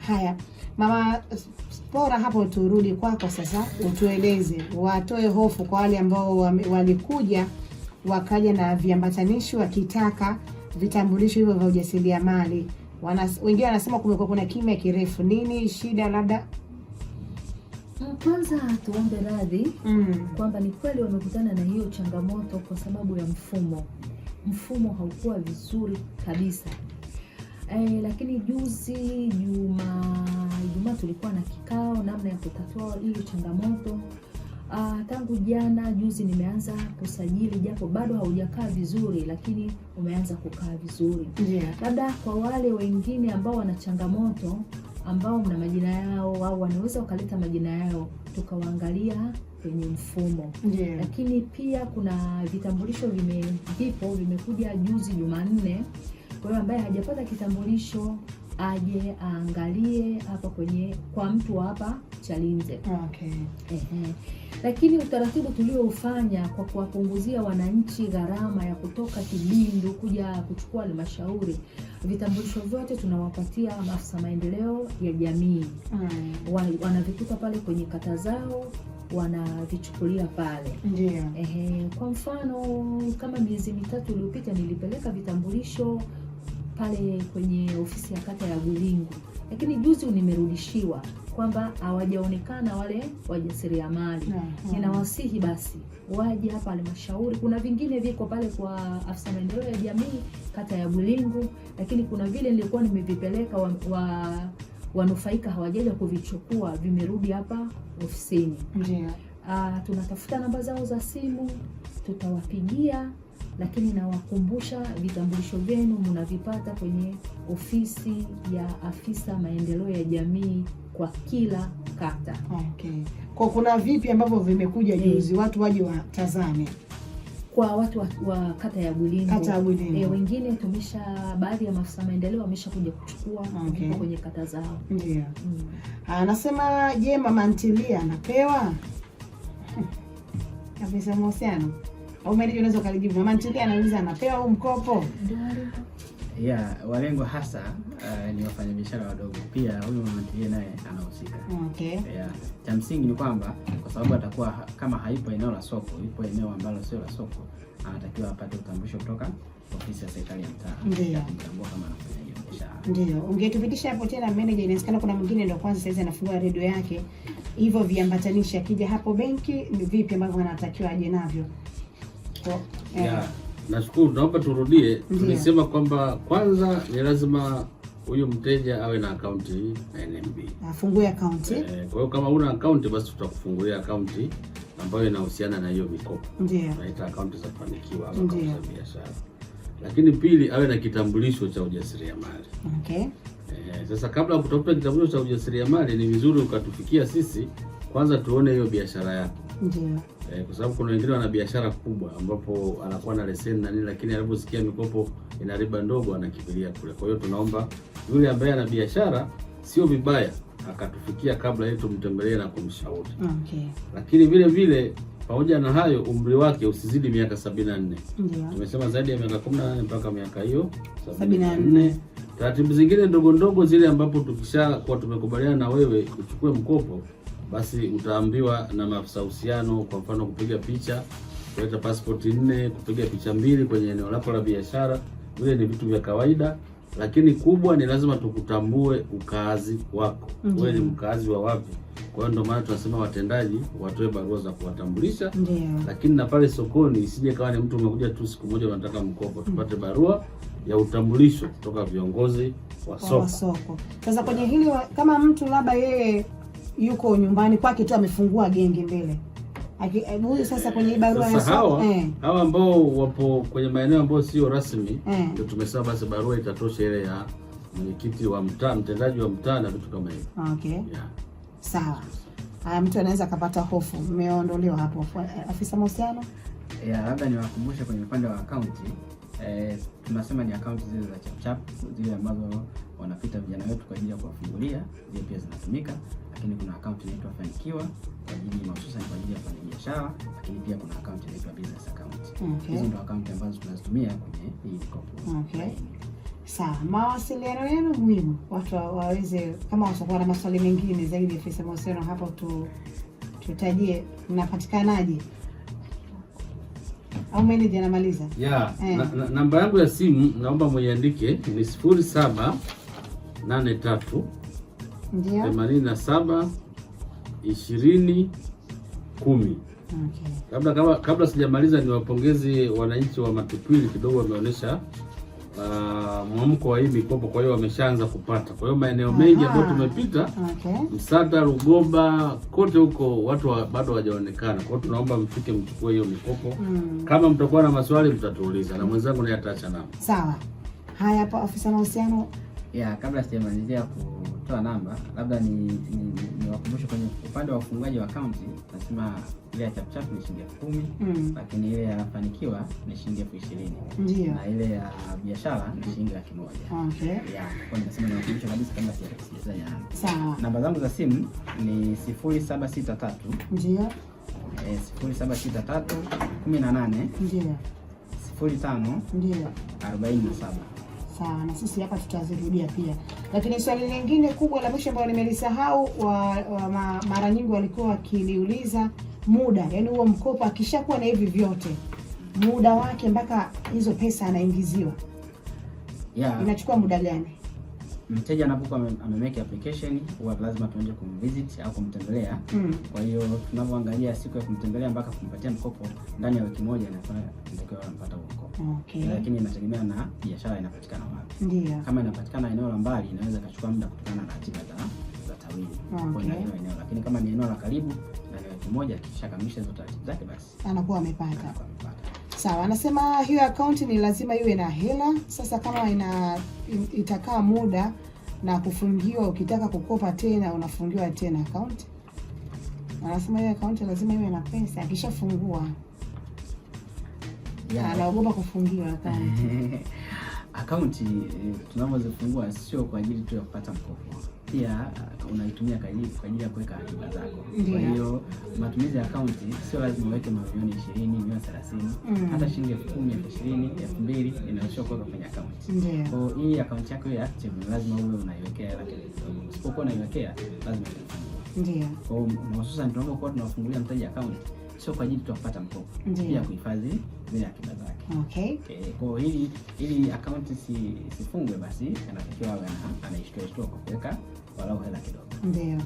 Haya, Mama Spora, hapo turudi kwako sasa, utueleze, watoe hofu kwa wale ambao walikuja wakaja na viambatanishi wakitaka vitambulisho hivyo vya ujasiriamali. Wengine wanasema kumekuwa kuna kimya kirefu, nini shida labda? Kwanza tuombe radhi kwamba ni kweli wamekutana na hiyo changamoto kwa sababu ya mfumo. Mfumo haukuwa vizuri kabisa. Lakini juzi Ijumaa tulikuwa na kikao namna ya kutatua hiyo changamoto. Tangu jana juzi nimeanza kusajili, japo bado haujakaa vizuri, lakini umeanza kukaa vizuri. Labda kwa wale wengine ambao wana changamoto, ambao mna majina yao au wanaweza wakaleta majina yao tukawaangalia kwenye mfumo. Lakini pia kuna vitambulisho vipo vimekuja juzi Jumanne. Kwa hiyo ambaye hajapata kitambulisho aje aangalie hapa kwenye kwa mtu wa hapa Chalinze. Ehe. Lakini utaratibu tulioufanya kwa kuwapunguzia wananchi gharama ya kutoka Kibindu kuja kuchukua halmashauri, vitambulisho vyote tunawapatia maafisa maendeleo ya jamii. Wanavikuta pale kwenye kata zao, wanavichukulia pale. Ehe, kwa mfano kama miezi 3 iliyopita nilipeleka vitambulisho pale kwenye ofisi ya kata ya Gulingu, lakini juzi nimerudishiwa kwamba hawajaonekana wale wajasiriamali. Ninawasihi basi waje hapa halmashauri. Kuna vingine viko pale kwa afisa maendeleo ya jamii kata ya Bulingu, lakini kuna vile nilikuwa nimevipeleka wanufaika hawajaja kuvichukua, vimerudi hapa ofisini. Tunatafuta namba zao za simu, tutawapigia, lakini nawakumbusha vitambulisho vyenu mnavipata kwenye ofisi ya afisa maendeleo ya jamii kwa kila kata. Okay. Kwa kuna vipi ambavyo vimekuja juzi, watu waje watazame? Kwa watu wa kata ya Bulingo. Kata ya Bulingo. Wengine baadhi ya maafisa maendeleo wameshakuja kuchukua kwenye kata zao. Anasema je, mama ntilia anapewa? Afisa mahusiano au meneja, unaweza ukalijibu. Mama ntilia anauliza anapewa huu mkopo? Yeah, walengo hasa ni wafanyabiashara wadogo. Pia huyu mama ntilie naye anahusika. Yeah. Cha msingi ni kwamba kwa sababu atakuwa kama haipo eneo la soko, ipo eneo ambalo sio la soko, anatakiwa apate utambulisho kutoka ofisi ya serikali ya mtaa. Ya kumtambua kama anafanya hiyo biashara. Ndio. Ungetupitisha hapo tena manager, inawezekana kuna mwingine ndio kwanza saizi anafungua redio yake. Hivyo viambatanishi akija hapo benki ni vipi ambavyo anatakiwa aje navyo? Yeah. Nashukuru, naomba turudie. Tulisema kwamba kwanza ni lazima huyu mteja awe na akaunti na NMB. Afungue akaunti. Kwa hiyo kama huna akaunti basi tutakufungulia akaunti ambayo inahusiana na hiyo mikopo. Tunaita akaunti za Fanikiwa au akaunti za biashara. Lakini pili, awe na kitambulisho cha ujasiriamali. Sasa kabla ya kutafuta kitambulisho cha ujasiriamali ni vizuri ukatufikia sisi kwanza tuone hiyo biashara yako. Kwa sababu kuna wengine wana biashara kubwa ambapo anakuwa na leseni na nini, lakini aliposikia mikopo ina riba ndogo anakimbilia kule. Kwa hiyo tunaomba yule ambaye ana biashara sio vibaya akatufikia kabla yetu tumtembelee na kumshauri. Lakini vile vile pamoja na hayo umri wake usizidi miaka 74. Tumesema zaidi ya miaka 18 mpaka miaka hiyo 74. Taratibu zingine ndogo ndogo zile ambapo tukishakuwa tumekubaliana na wewe uchukue mkopo, basi utaambiwa na maafisa uhusiano, kwa mfano kupiga picha, kuleta passport 4, kupiga picha 2 kwenye eneo lako la biashara. Vile ni vitu vya kawaida, lakini kubwa ni lazima tukutambue ukaazi wako. Wewe ni mkaazi wa wapi? Kwa hiyo ndio maana tunasema watendaji watoe barua za kuwatambulisha. Lakini na pale sokoni isije kawa ni mtu umekuja tu siku moja unataka mkopo, tupate barua ya utambulisho kutoka viongozi wa soko. Wa soko. Sasa kwenye hili kama mtu labda yeye yuko nyumbani kwake tu amefungua genge mbele. Huyu sasa kwenye barua ya sasa soko, hawa ambao wapo kwenye maeneo ambayo sio rasmi, ndio tumesema basi barua itatosha ile ya mwenyekiti wa mtaa, mtendaji wa mtaa na vitu kama hivyo. Sawa. Haya, mtu anaweza akapata hofu. Mmeondolewa hapo. Afisa mahusiano? Yeah, labda niwakumbushe kwenye upande wa akaunti. Tunasema ni akaunti zile za chap chap, zile ambazo wanapita vijana wetu kwa ajili ya kuwafungulia, zile pia zinatumika. Lakini kuna akaunti inaitwa Fanikiwa kwa ajili mahususi kwa ajili ya wafanyabiashara, lakini pia kuna akaunti inaitwa business account. Hizo ndio akaunti ambazo tunazitumia kwenye hii mikopo. Sawa, mawasiliano yenu muhimu, watu waweze, kama watakuwa na maswali mengine zaidi, afisa mahusiano hapo tutajie mnapatikanaje, au manager anamaliza? Yeah, namba yangu ya simu naomba muiandike ni 0783 Ndio. 87 20 10. Okay. Labda kabla sijamaliza niwapongeze wananchi wa Matipwili, kidogo wameonyesha mwamko wa hii mikopo, kwa hiyo wameshaanza kupata. Kwa hiyo maeneo mengi ambayo tumepita, Msata, Rugoba, kote huko watu bado hawajaonekana. Kwa hiyo tunaomba mfike mchukue hiyo mikopo. Kama mtakuwa na maswali mtatuuliza, na mwenzangu naye ataacha namba. Sawa. Haya, hapo afisa mahusiano. Ya, kabla sijamalizia kutoa namba, labda ni niwakumbushe kwenye upande wa ufunguaji wa akaunti, nasema ile ya ChapChap ni shilingi 10,000, lakini ile ya Fanikiwa ni shilingi 20,000. Ndio. Na ile ya biashara ni shilingi 100,000. Okay. Ya, kwa nimesema niwakumbushe kabisa kabla sijataja namba. Sawa. Namba zangu za simu ni 0763 Ndio. 0763 18 Ndio. 05 Ndio. 47. Sawa, na sisi hapa tutazirudia pia. Lakini swali lingine kubwa la mwisho ambalo nimelisahau, mara nyingi walikuwa wakiliuliza muda, yaani huo mkopo akishakuwa na hivi vyote muda wake mpaka hizo pesa anaingiziwa inachukua muda gani? Mteja anapokuwa amemake application huwa lazima tuende kumvisit au kumtembelea. Kwa hiyo tunapoangalia siku ya kumtembelea mpaka kumpatia mkopo, ndani ya wiki moja inakuwa inatakiwa anapata huo mkopo. Lakini inategemea na biashara inapatikana wapi. Ndio. Kama inapatikana eneo la mbali inaweza ikachukua muda kutokana na ratiba za tawili. Kwa hiyo hilo eneo, lakini kama ni eneo la karibu ndani ya wiki moja akishakamilisha hizo taratibu zake basi Anakuwa amepata. anakuwa amepata. Sawa, anasema hiyo akaunti ni lazima iwe na hela. Sasa kama itakaa muda na kufungiwa, ukitaka kukopa tena unafungiwa tena akaunti. Anasema hiyo akaunti lazima iwe na pesa, akishafungua anaogopa kufungiwa akaunti. Akaunti tunapozifungua sio kwa ajili tu ya kupata mkopo, pia unaitumia kwa ajili ya kuweka akiba zako. Kwa hiyo matumizi ya akaunti sio lazima uweke milioni 20, milioni 30, hata shilingi 10,000, 20,000, 2,000 inaruhusiwa kuweka kwenye akaunti. Kwa hiyo hii akaunti yako ya active lazima uwe unaiwekea hela kidogo. Usipokuwa unaiwekea lazima itafungiwa. Ndio. Kwa hiyo hususan tunapokuwa tunafungulia mteja akaunti sio kwa ajili tu ya kupata mkopo, pia kuhifadhi zile akiba zake. Kwa hiyo ili akaunti sifungwe basi anatakiwa awe anaishtua kwa kuweka walau hela kidogo. Ndio.